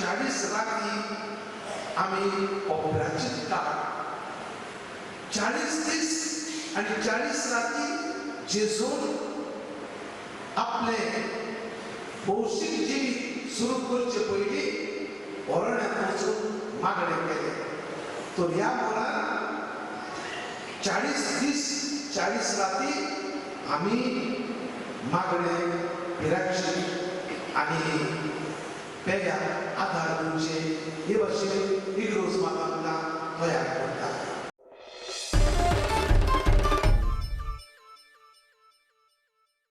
40 राती आमी हो काळ, 40 दीस आनी 40 राती जेजून आपले भौशीक जिवीत सुरू करचे पयलीं अरण्यांत वचून मागणें केलें. तर ह्या मोरान 40 दीस 40 राती आमी मागणें पिराची आनी पेयाक आदार दिवचे हे भाशेन इग्रोज मात आमकां तयार करता.